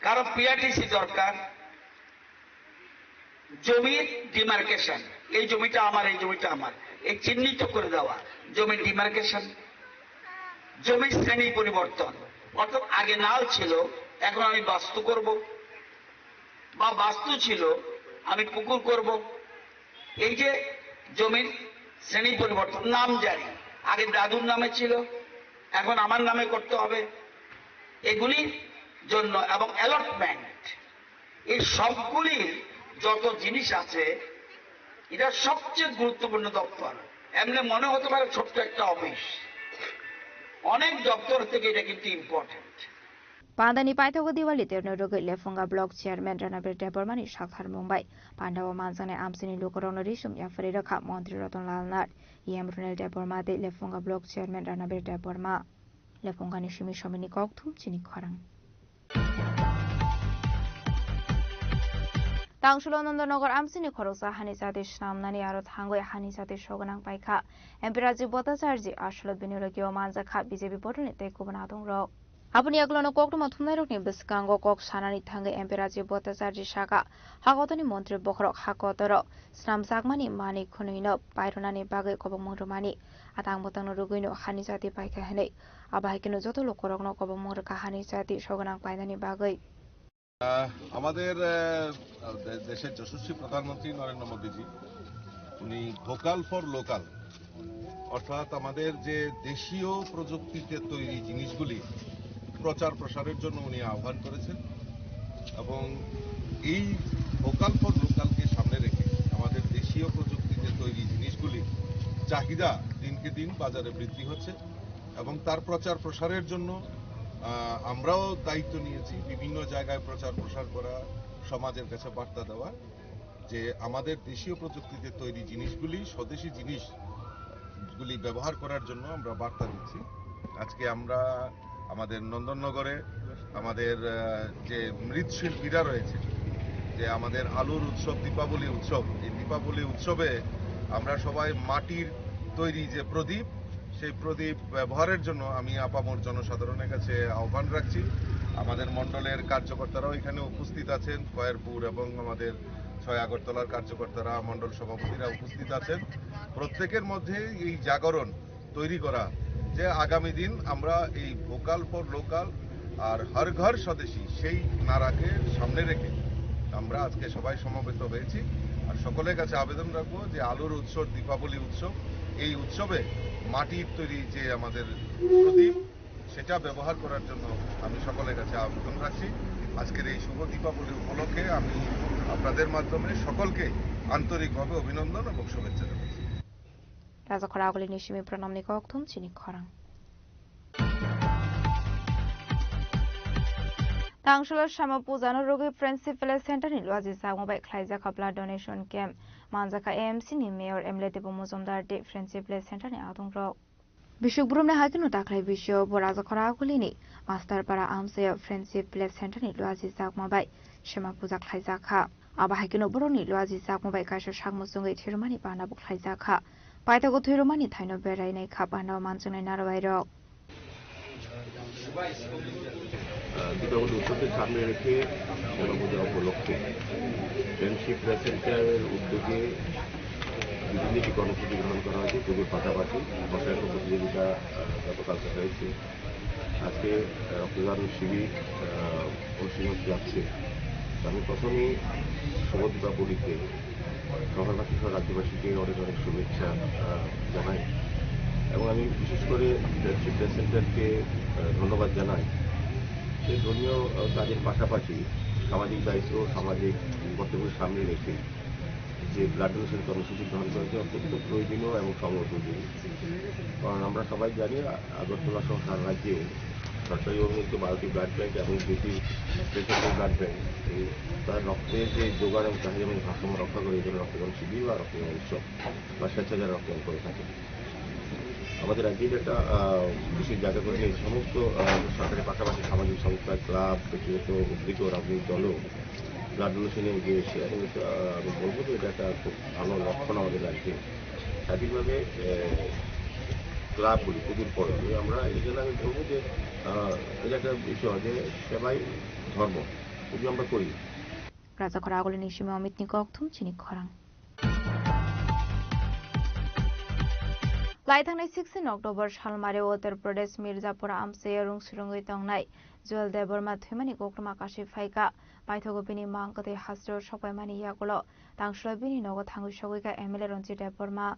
কারো পিআরটিসি দরকার, জমির ডিমার্কেশন, এই জমিটা আমার, এই জমিটা আমার, এই চিহ্নিত করে দেওয়া, জমির ডিমার্কেশন, জমির শ্রেণী পরিবর্তন, অর্থাৎ আগে নাল ছিল, এখন আমি বাস্তু করব, বা বাস্তু ছিল, আমি পুকুর করব। এই যে জমির শ্রেণী পরিবর্তন, নাম জারি, আগে দাদুর নামে ছিল, এখন আমার নামে করতে হবে, এগুলির জন্য। এবং অ্যালটমেন্ট, এই সবগুলি যত জিনিস আছে, এটা সবচেয়ে গুরুত্বপূর্ণ দপ্তর। এমনি মনে হতে পারে ছোট্ট একটা অফিস, অনেক দপ্তর থেকে এটা কিন্তু important. Pandani paithago Diwali terno rwgwi Lephunga Block Chairman Ranabir Debbarmani saktharmung bai pandao manjaknai amchaini lukurokno risum yapharwi rwkha Montri Ratan Lal Nath, E M Runel Debbarma tei Lephunga Block Chairman Ranabir Debbarma. Lephungani simi somini kokthum chini khorang. Tangsulo Nondanagar amchaini khoroksa hani jati snamnani aro thangwi hani jati sogonang paikha. M P Rajiv Bhattacharjee asolo bini logio manjakha B J P bodolni tei kubun adongrok. Aboni yagulono koktwma thumnairokni bwskango kok sanani thangwi M P Rajiv Bhattacharjee saka, hakotoni montri bokhorok hakotoro snamjakmani manwi khwnwino pairwnani bagwi kobongmung rwmani, atang bwtangno rwgwino hani jati paikha hwnwi. Abo hai kheno joto lukurokno kobongmung rwkha hani jati sogonang painani bagwi. আহ, আমাদের, আহ, দে-, দেশের যশস্বী প্রধানমন্ত্রী নরেন্দ্র মোদীজি, উনি vocal for local, অর্থাৎ আমাদের যে দেশীয় প্রযুক্তিতে তৈরি জিনিসগুলি প্রচার প্রসারের জন্য উনি আহ্বান করেছেন। এবং এই ভোকাল ফর লোকালকে সামনে রেখে আমাদের দেশীয় প্রযুক্তিতে তৈরি জিনিসগুলির চাহিদা দিনকে দিন বাজারে বৃদ্ধি হচ্ছে। এবং তার প্রচার প্রসারের জন্য, আহ, আমরাও দায়িত্ব নিয়েছি, বিভিন্ন জায়গায় প্রচার প্রসার করা, সমাজের কাছে বার্তা দেওয়া যে আমাদের দেশীয় প্রযুক্তিতে তৈরি জিনিসগুলি, স্বদেশি জিনিসগুলি ব্যবহার করার জন্য আমরা বার্তা দিচ্ছি। আজকে আমরা আমাদের নন্দননগরে আমাদের, আহ, যে মৃৎশিল্পীরা রয়েছে, যে আমাদের আলোর উৎসব, দীপাবলি উৎসব, এই দীপাবলি উৎসবে আমরা সবাই মাটির তৈরি যে প্রদীপ, সেই প্রদীপ ব্যবহারের জন্য আমি আপামর জনসাধারণের কাছে আহ্বান রাখছি। আমাদের মণ্ডলের কার্যকর্তারাও এখানে উপস্থিত আছেন, খয়েরপুর এবং আমাদের ছয় আগরতলার কার্যকর্তারা, মণ্ডল সভাপতিরা উপস্থিত আছেন। প্রত্যেকের মধ্যে এই জাগরণ তৈরি করা যে আগামী দিন আমরা এই ভোকাল ফর লোকাল আর হর ঘর স্বদেশী সেই নারাকে সামনে রেখে আমরা আজকে সবাই সমবেত হয়েছি। আর সকলের কাছে আবেদন রাখবো যে আলোর উৎসব, দীপাবলি উৎসব, এই উৎসবে মাটির তৈরি যে আমাদের প্রদীপ, সেটা ব্যবহার করার জন্য আমি সকলের কাছে আবেদন রাখছি। আজকের এই শুভ দীপাবলি উপলক্ষে আমি আপনাদের মাধ্যমে সকলকে আন্তরিকভাবে অভিনন্দন এবং শুভেচ্ছা জানাচ্ছি। Rajakhor agulini simi pranamni kokthum chini khorang. Tangsulo Shama Puja no rwgwi Friendship Village Center ni luaji jakma bai khlaijak blood donation camp. Manjakha A M C ni Mayor M L A Debo Mojumdar tei Friendship Village Center ni adongrok. Bishop Brumni haikhe no taklai bisio bo Rajakhor agulini Masterpara amchaio Friendship Village Center ni luaji jakma bai Shama Puja khlaijakha. Abo hai kheno borokni luaji jakma bai kaisa sak muchungwi thwirwmani bana bo khlaijakha. Paithago thwirwmani thaino berainai kha bana o manchungnai narwai rok. আহ, দীপাবলি উৎসবকে সামনে রেখে শ্যামা পূজা উপলক্ষে friendship press সেন্টারের উদ্যোগে বিভিন্ন একটি কর্মসূচি গ্রহণ করা হয়েছে। পুজোর পাশাপাশি বসায়ন প্রতিযোগিতা, আহ, গতকালকে হয়েছে। আজকে রক্তদান শিবির, আহ, অনুষ্ঠিত হতে যাচ্ছে। তো আমি প্রথমেই শুভ দীপাবলিতে শহরবাসী সহ রাজ্যবাসীকে অনেক অনেক শুভেচ্ছা, আহ, জানাই। এবং আমি বিশেষ করে ফ্রেন্ডশিপ প্রেস সেন্টারকে, আহ, ধন্যবাদ জানাই। সে ধর্মীয়, আহ, কাজের পাশাপাশি সামাজিক দায়িত্ব, সামাজিক কর্তব্য সামনে রেখে যে ব্লাড ডোনেশন কর্মসূচি গ্রহণ করেছে অত্যন্ত প্রয়োজনীয় এবং সময়োপযোগী। কারণ আমরা সবাই জানি আ-, আগরতলা সহ সারা রাজ্যে সরকারি অনুমোদিত বারোটি ব্লাড ব্যাংক এবং দুটি বেসরকারি ব্লাড ব্যাংক এই তার রক্তের যে জোগান এবং চাহিদা এবং ভারসাম্য রক্ষা করে এই জন্য রক্তদান শিবির বা রক্তদান উৎসব বা স্বেচ্ছাচার রক্তদান করে থাকে। আমাদের রাজ্যে এটা একটা, আহ, বিশেষ জায়গা করে নিয়েছে। সমস্ত, আহ, সরকারের পাশাপাশি সামাজিক সংস্থা, ক্লাব, ব্যক্তিগত উদ্যোগ ও রাজনৈতিক দলও ব্লাড ডোনেশনে এগিয়ে এসে এবং এটা, আহ, আমি বলবো যে এটা একটা খুব ভালো লক্ষণ আমাদের রাজ্যে। স্বাভাবিকভাবে, আহ, ক্লাবগুলি পুজোর পরে আমরা এই জন্য আমি বলবো যে, আহ, এটা একটা বিষয় যে সেবাই ধর্ম, পুজো আমরা করি। Rajakhor agulini simi Amit ni kokthum chini khorang. Laithangnai sixteen October salmari Uttar Pradesh Mirzapur amchaio rung swrwngwi tongnai Joel Debbarma thwimani kokrwma kashi phaikha. Paithago bini mang kwthwi hasteo sokpaimani yagulo tangsulo bini nogo thangwi sogwikha M L A Ranjit Debbarma.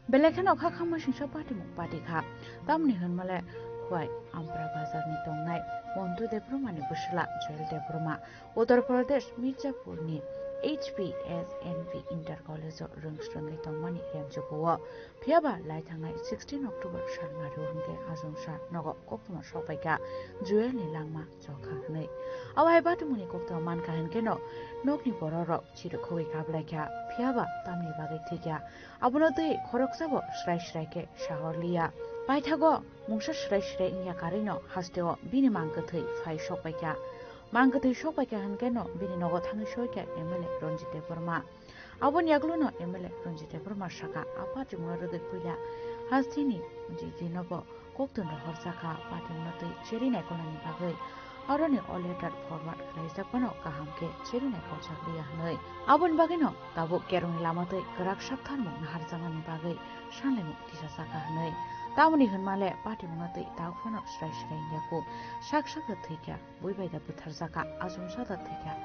Belai kheno kha khamma singsa patimung pati kha. Tamni hwnmale Khowai Ampra bazarni tongnai Montu Debbarmani bwsla Joel Debbarma Uttar Pradesh Mirzapurni H P S N P Inter College-o rwng swrwngwi tongmani yanchugo-o. Phiyaba lai thangnai sixteen October salmari hwnkhe ajongsa nogo koktwma sokpaikha Joelni langma chokha hwnwi. Abo hai patimungni koktwma mankha hwnkhe no nokni bororok chirikhogwi kablaikha, phiyaba tamni bagwi thwikha. Abono twi khoroksabo srai srai khe sahorliya. Paithago mungsa srai srai wngya karwino hasteo bini mang kwthwi phai sokpaikha. Mang kwthwi sokpaikha hwnkhe no bini nogo thangwi soikha M L A Ranjit Debbarma. Aboni yagulono M L A Ranjit Debbarma sakha, a patimungno rwgwi puila hasteni jiji nobo koktwma rohorjakha, patimungno twi cheri naikolnani bagwi. Aroni o letter forward khlaijakmano kaham khe cheri naikoljakliya hwnwi. Aboni bagwino tabuk kerongni lama twi kwrak saktharmung naharjaknani bagwi sanlaimung tisajak kha hwnwi. Tamoni hwnmale patimungno twi tabuk phano srai srai wngya kho. Sak sakda thwikha, bui bai da butharjakha, achomsa da thwikha.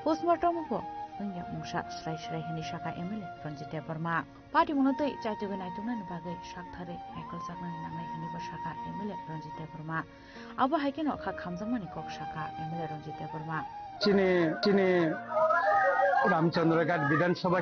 Postmortem bo wngya mungsa srai srai hwnwi sakha M L A Ranjit Debbarma. Patimungno twi chaitugwi naituknani bagwi saktharwi naikoljaknani nangnai hwnwibo sakha M L A Ranjit Debbarma. Abo hai kheno kha khamjakmani kok sakha M L A Ranjit Debbarma. Chini, chini Ramchandraghat Bidhan Sabha